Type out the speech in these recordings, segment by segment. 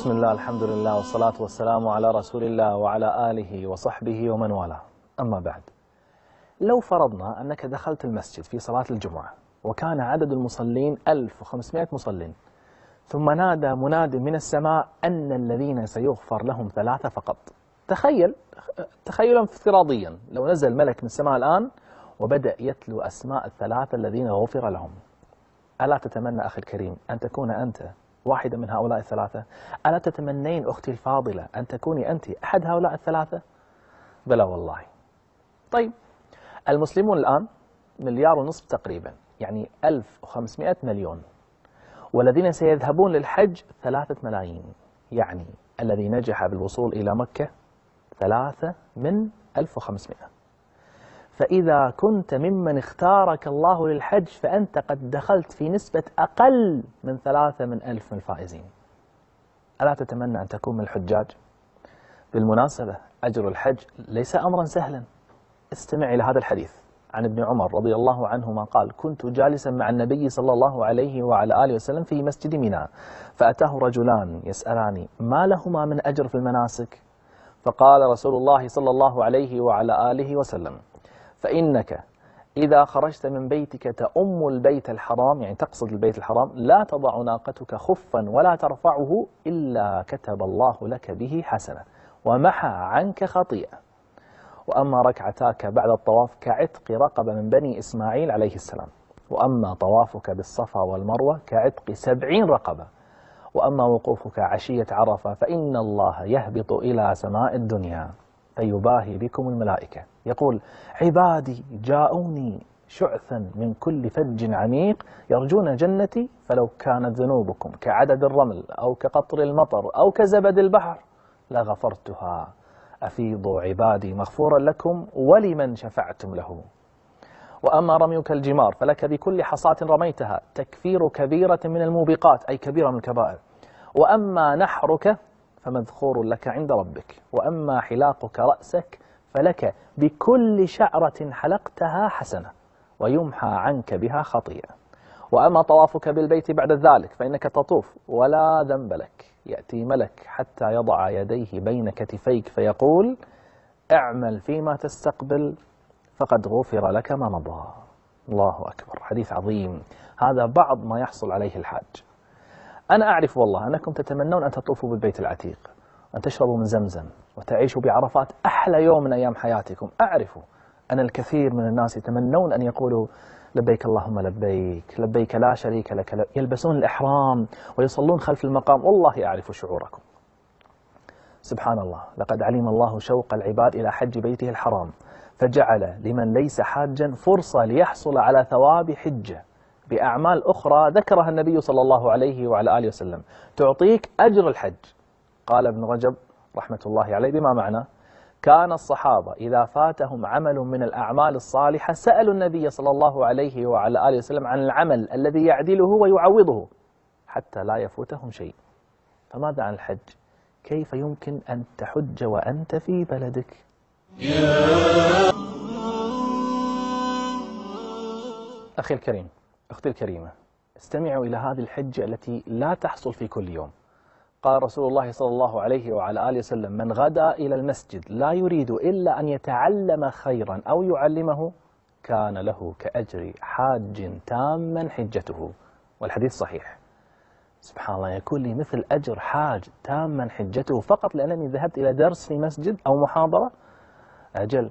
بسم الله، الحمد لله، والصلاة والسلام على رسول الله وعلى آله وصحبه ومن والاه. أما بعد، لو فرضنا أنك دخلت المسجد في صلاة الجمعة وكان عدد المصلين 1500 مصل، ثم نادى مناد من السماء أن الذين سيغفر لهم 3 فقط. تخيلا افتراضيا، لو نزل ملك من السماء الآن وبدأ يتلو أسماء ال3 الذين غفر لهم، ألا تتمنى أخي الكريم أن تكون أنت واحدة من هؤلاء ال3؟ ألا تتمنين أختي الفاضلة أن تكوني أنت أحد هؤلاء ال3؟ بلى والله. طيب، المسلمون الآن 1.5 مليار تقريبا، يعني 1500 مليون، والذين سيذهبون للحج 3 ملايين، يعني الذي نجح بالوصول إلى مكة 3 من 1500. فإذا كنت ممن اختارك الله للحج فأنت قد دخلت في نسبة أقل من 3 من 1000 من الفائزين. ألا تتمنى أن تكون من الحجاج؟ بالمناسبة، أجر الحج ليس أمرا سهلا. استمع إلى هذا الحديث عن ابن عمر رضي الله عنهما قال: كنت جالسا مع النبي صلى الله عليه وعلى آله وسلم في مسجد منى، فأتاه رجلان يسألان ما لهما من أجر في المناسك؟ فقال رسول الله صلى الله عليه وعلى آله وسلم: فإنك إذا خرجت من بيتك تأم البيت الحرام، يعني تقصد البيت الحرام، لا تضع ناقتك خفا ولا ترفعه إلا كتب الله لك به حسنة ومحى عنك خطيئة. وأما ركعتاك بعد الطواف كعتق رقبة من بني إسماعيل عليه السلام. وأما طوافك بالصفا والمروة كعتق 70 رقبة. وأما وقوفك عشية عرفة فإن الله يهبط إلى سماء الدنيا فيباهي بكم الملائكة، يقول: عبادي جاءوني شعثا من كل فج عميق يرجون جنتي، فلو كانت ذنوبكم كعدد الرمل أو كقطر المطر أو كزبد البحر لغفرتها، أفيضوا عبادي مغفورا لكم ولمن شفعتم له. وأما رميك الجمار فلك بكل حصاة رميتها تكفير كبيرة من الموبقات، أي كبيرة من الكبائر. وأما نحرك فمذخور لك عند ربك. وأما حلاقك رأسك فلك بكل شعرة حلقتها حسنة ويمحى عنك بها خطيئة. وأما طوافك بالبيت بعد ذلك فإنك تطوف ولا ذنب لك، يأتي ملك حتى يضع يديه بين كتفيك فيقول: اعمل فيما تستقبل فقد غفر لك ما مضى. الله أكبر، حديث عظيم. هذا بعض ما يحصل عليه الحاج. أنا أعرف والله أنكم تتمنون أن تطوفوا بالبيت العتيق، أن تشربوا من زمزم وتعيشوا بعرفات أحلى يوم من أيام حياتكم. أعرف أن الكثير من الناس يتمنون أن يقولوا: لبيك اللهم لبيك، لبيك لا شريك لك، يلبسون الإحرام ويصلون خلف المقام. والله أعرف شعوركم. سبحان الله، لقد علم الله شوق العباد إلى حج بيته الحرام، فجعل لمن ليس حاجا فرصة ليحصل على ثواب حجة بأعمال أخرى ذكرها النبي صلى الله عليه وعلى آله وسلم تعطيك أجر الحج. قال ابن رجب رحمة الله عليه بما معنى: كان الصحابة إذا فاتهم عمل من الأعمال الصالحة سألوا النبي صلى الله عليه وعلى آله وسلم عن العمل الذي يعدله ويعوضه حتى لا يفوتهم شيء. فماذا عن الحج؟ كيف يمكن أن تحج وأنت في بلدك؟ أخي الكريم، أختي الكريمة، استمعوا إلى هذه الحجة التي لا تحصل في كل يوم. قال رسول الله صلى الله عليه وعلى آله وسلم: من غدا إلى المسجد لا يريد إلا أن يتعلم خيرا أو يعلمه كان له كأجر حاج تاما حجته. والحديث صحيح. سبحان الله، يكون لي مثل أجر حاج تاما حجته فقط لأنني ذهبت إلى درس في مسجد أو محاضرة؟ أجل،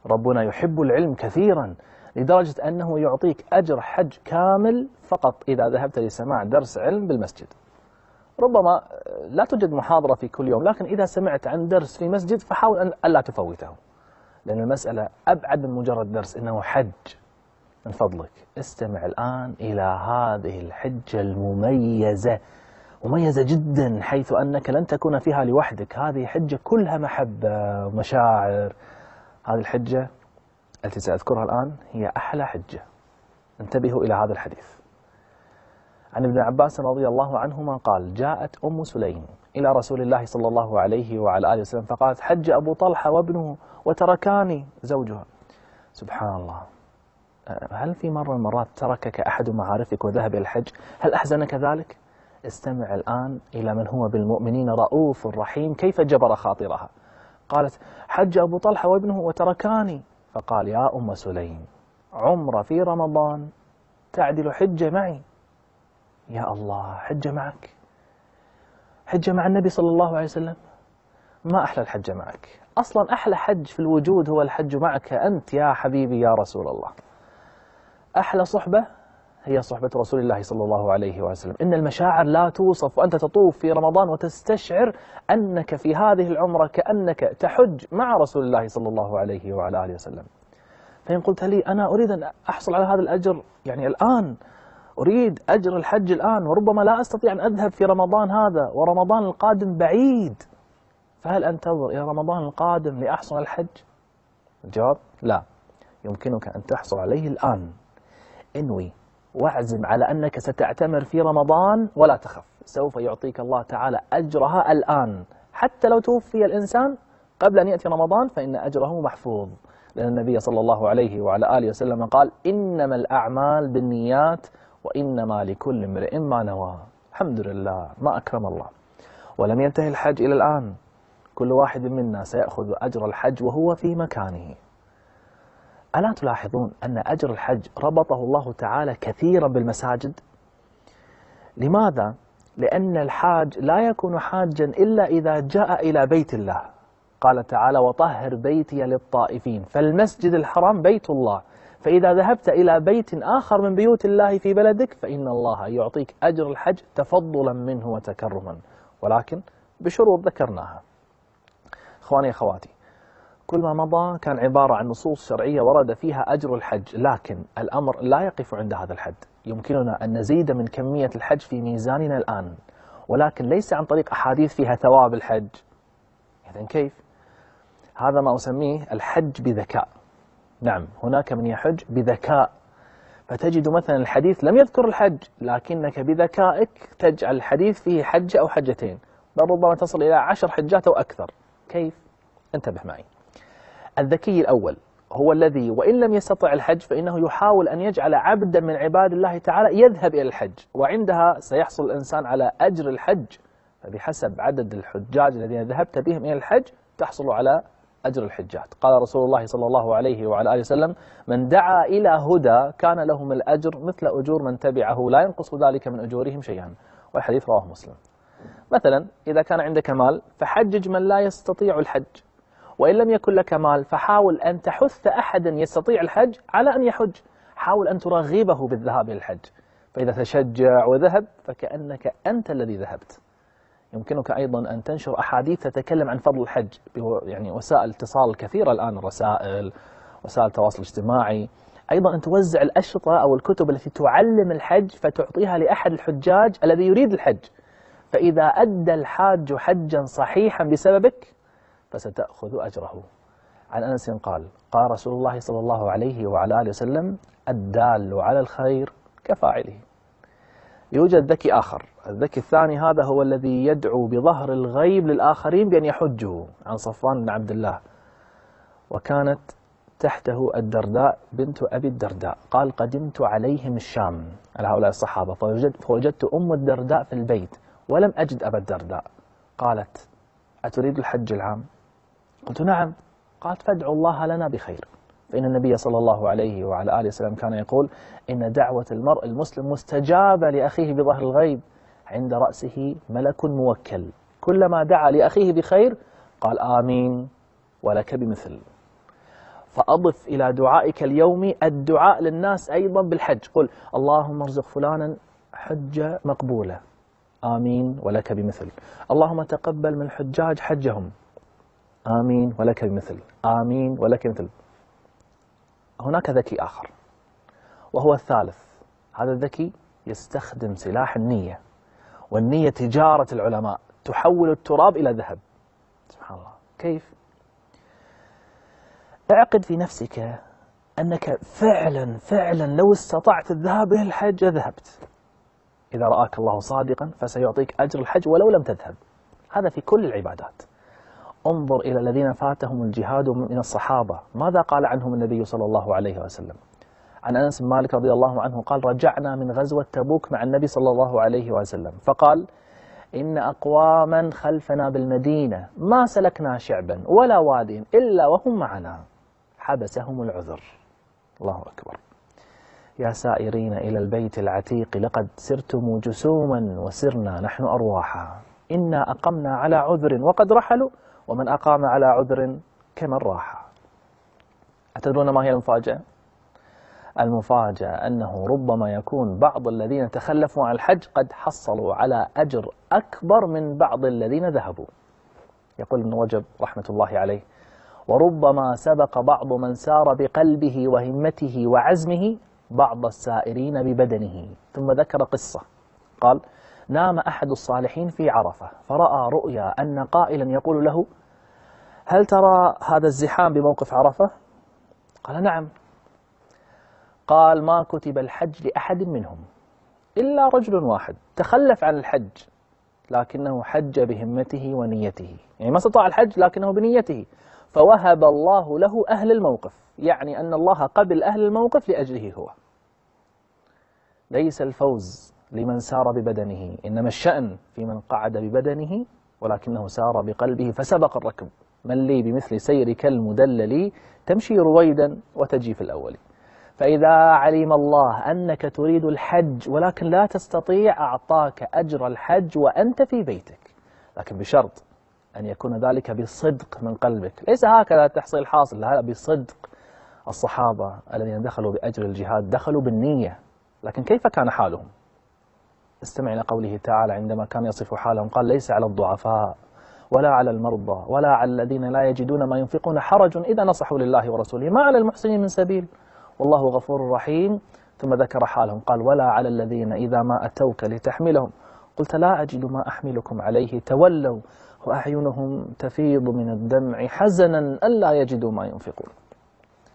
ربنا يحب العلم كثيرا لدرجة أنه يعطيك أجر حج كامل فقط إذا ذهبت لسماع درس علم بالمسجد. ربما لا توجد محاضرة في كل يوم، لكن إذا سمعت عن درس في مسجد فحاول أن ألا تفوته، لأن المسألة أبعد من مجرد درس، إنه حج. من فضلك استمع الآن إلى هذه الحجة المميزة، مميزة جدا، حيث أنك لن تكون فيها لوحدك. هذه حجة كلها محبة ومشاعر. هذه الحجة التي سأذكرها الآن هي أحلى حجة. انتبهوا إلى هذا الحديث عن ابن عباس رضي الله عنهما قال: جاءت أم سليم إلى رسول الله صلى الله عليه وعلى آله وسلم فقالت: حج أبو طلحة وابنه وتركاني زوجها. سبحان الله، هل في مرة من المرات تركك أحد معارفك وذهب إلى الحج؟ هل أحزنك ذلك؟ استمع الآن إلى من هو بالمؤمنين رؤوف رحيم كيف جبر خاطرها. قالت: حج أبو طلحة وابنه وتركاني. فقال: يا أم سليم، عمرة في رمضان تعدل حجة معي. يا الله، حجة معك، حجة مع النبي صلى الله عليه وسلم. ما أحلى الحجة معك. أصلا أحلى حج في الوجود هو الحج معك أنت يا حبيبي يا رسول الله. أحلى صحبة هي صحبة رسول الله صلى الله عليه وسلم. إن المشاعر لا توصف، وأنت تطوف في رمضان وتستشعر أنك في هذه العمرة كأنك تحج مع رسول الله صلى الله عليه وعلى آله وسلم. فإن قلت لي أنا أريد أن أحصل على هذا الأجر يعني الآن، أريد أجر الحج الآن، وربما لا أستطيع أن أذهب في رمضان هذا ورمضان القادم بعيد، فهل أنتظر إلى رمضان القادم لأحصل الحج؟ الجواب: لا، يمكنك أن تحصل عليه الآن. انوي واعزم على أنك ستعتمر في رمضان ولا تخف، سوف يعطيك الله تعالى أجرها الآن. حتى لو توفي الإنسان قبل أن يأتي رمضان فإن أجره محفوظ، لأن النبي صلى الله عليه وعلى آله وسلم قال: إنما الأعمال بالنيات وإنما لكل امرئ ما نوى. الحمد لله، ما أكرم الله. ولم ينتهي الحج إلى الآن، كل واحد منا سيأخذ أجر الحج وهو في مكانه. ألا تلاحظون أن أجر الحج ربطه الله تعالى كثيرا بالمساجد؟ لماذا؟ لأن الحاج لا يكون حاجا إلا إذا جاء إلى بيت الله. قال تعالى: وطهر بيتي للطائفين. فالمسجد الحرام بيت الله، فإذا ذهبت إلى بيت آخر من بيوت الله في بلدك فإن الله يعطيك أجر الحج تفضلا منه وتكرما، ولكن بشروط ذكرناها. إخواني أخواتي، كل ما مضى كان عبارة عن نصوص شرعية ورد فيها أجر الحج، لكن الأمر لا يقف عند هذا الحد. يمكننا أن نزيد من كمية الحج في ميزاننا الآن، ولكن ليس عن طريق أحاديث فيها ثواب الحج. إذن كيف؟ هذا ما أسميه الحج بذكاء. نعم، هناك من يحج بذكاء، فتجد مثلا الحديث لم يذكر الحج، لكنك بذكائك تجعل الحديث فيه حجة أو حجتين، بل ربما تصل إلى 10 حجات أو أكثر. كيف؟ انتبه معي. الذكي الأول هو الذي وإن لم يستطع الحج فإنه يحاول أن يجعل عبدا من عباد الله تعالى يذهب إلى الحج، وعندها سيحصل الإنسان على أجر الحج. فبحسب عدد الحجاج الذين ذهبت بهم إلى الحج تحصل على أجر الحجات. قال رسول الله صلى الله عليه وعلى آله وسلم: من دعا إلى هدى كان لهم الأجر مثل أجور من تبعه لا ينقص ذلك من أجورهم شيئا. والحديث رواه مسلم. مثلا إذا كان عندك مال فحجج من لا يستطيع الحج، وإن لم يكن لك مال فحاول أن تحث أحدا يستطيع الحج على أن يحج، حاول أن ترغبه بالذهاب إلى الحج، فإذا تشجع وذهب فكأنك أنت الذي ذهبت. يمكنك أيضا أن تنشر أحاديث تتكلم عن فضل الحج، يعني وسائل اتصال كثيرة الآن، الرسائل، وسائل التواصل الاجتماعي. أيضا أن توزع الأشرطة أو الكتب التي تعلم الحج فتعطيها لأحد الحجاج الذي يريد الحج، فإذا أدى الحاج حجا صحيحا بسببك فستأخذ أجره. عن أنس قال: قال رسول الله صلى الله عليه وعلى آله وسلم: الدال على الخير كفاعله. يوجد ذكي آخر، الذكي الثاني هذا هو الذي يدعو بظهر الغيب للآخرين بأن يحجوا. عن صفوان بن عبد الله، وكانت تحته الدرداء بنت أبي الدرداء، قال: قدمت عليهم الشام، على هؤلاء الصحابة، فوجدت أم الدرداء في البيت ولم أجد أبا الدرداء. قالت: أتريد الحج العام؟ قلت: نعم. قالت: فادعوا الله لنا بخير، فإن النبي صلى الله عليه وعلى آله وسلم كان يقول: إن دعوة المرء المسلم مستجابة لأخيه بظهر الغيب، عند رأسه ملك موكل، كلما دعا لأخيه بخير قال: آمين ولك بمثل. فأضف إلى دعائك اليومي الدعاء للناس أيضا بالحج، قل: اللهم ارزق فلانا حجة مقبولة، آمين ولك بمثل. اللهم تقبل من الحجاج حجهم، آمين ولك بمثل، آمين ولك بمثل. هناك ذكي آخر وهو الثالث، هذا الذكي يستخدم سلاح النية، والنية تجارة العلماء، تحول التراب إلى ذهب. سبحان الله. كيف؟ اعقد في نفسك أنك فعلا لو استطعت الذهاب إلى الحج ذهبت. إذا رآك الله صادقا فسيعطيك أجر الحج ولو لم تذهب. هذا في كل العبادات. انظر إلى الذين فاتهم الجهاد من الصحابة، ماذا قال عنهم النبي صلى الله عليه وسلم؟ عن أنس بن مالك رضي الله عنه قال رجعنا من غزوة تبوك مع النبي صلى الله عليه وسلم فقال إن أقواما خلفنا بالمدينة ما سلكنا شعبا ولا واد إلا وهم معنا حبسهم العذر. الله أكبر. يا سائرين إلى البيت العتيق لقد سرتم جسوما وسرنا نحن أرواحا إنا أقمنا على عذر وقد رحلوا ومن أقام على عذر كمن راح. أتدرون ما هي المفاجأة؟ المفاجأة أنه ربما يكون بعض الذين تخلفوا عن الحج قد حصلوا على أجر أكبر من بعض الذين ذهبوا. يقول ابن رجب رحمة الله عليه وربما سبق بعض من سار بقلبه وهمته وعزمه بعض السائرين ببدنه. ثم ذكر قصة قال نام أحد الصالحين في عرفة فرأى رؤيا أن قائلا يقول له هل ترى هذا الزحام بموقف عرفة؟ قال نعم. قال ما كتب الحج لأحد منهم إلا رجل واحد تخلف عن الحج لكنه حج بهمته ونيته، يعني ما استطاع الحج لكنه بنيته فوهب الله له أهل الموقف، يعني أن الله قبل أهل الموقف لأجله هو. ليس الفوز لمن سار ببدنه، إنما الشأن في من قعد ببدنه ولكنه سار بقلبه فسبق الركب. من لي بمثل سيرك المدلل تمشي رويدا وتجي في الأول. فإذا علم الله أنك تريد الحج ولكن لا تستطيع أعطاك أجر الحج وأنت في بيتك، لكن بشرط أن يكون ذلك بصدق من قلبك، ليس هكذا تحصيل حاصل، لا بصدق. الصحابة الذين دخلوا بأجر الجهاد دخلوا بالنية، لكن كيف كان حالهم؟ استمع إلى قوله تعالى عندما كان يصف حالهم قال ليس على الضعفاء ولا على المرضى ولا على الذين لا يجدون ما ينفقون حرج إذا نصحوا لله ورسوله ما على المحسنين من سبيل والله غفور رحيم. ثم ذكر حالهم قال ولا على الذين إذا ما أتوك لتحملهم قلت لا أجد ما أحملكم عليه تولوا وأعينهم تفيض من الدمع حزنا ألا يجدوا ما ينفقون.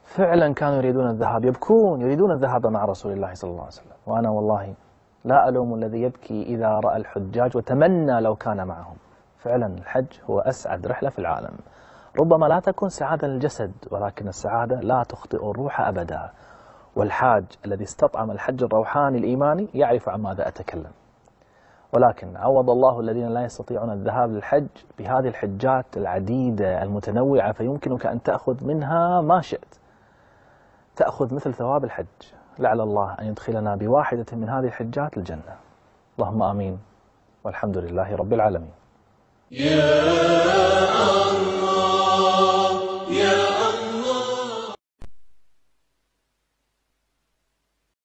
فعلا كانوا يريدون الذهاب، يبكون يريدون الذهاب مع رسول الله صلى الله عليه وسلم. وأنا والله لا ألوم الذي يبكي إذا رأى الحجاج وتمنى لو كان معهم. فعلا الحج هو أسعد رحلة في العالم. ربما لا تكون سعادة للجسد ولكن السعادة لا تخطئ الروح أبدا. والحاج الذي استطعم الحج الروحاني الإيماني يعرف عن ماذا أتكلم. ولكن عوض الله الذين لا يستطيعون الذهاب للحج بهذه الحجات العديدة المتنوعة، فيمكنك أن تأخذ منها ما شئت، تأخذ مثل ثواب الحج. لعل الله أن يدخلنا بواحدة من هذه الحجات الجنة. اللهم آمين والحمد لله رب العالمين.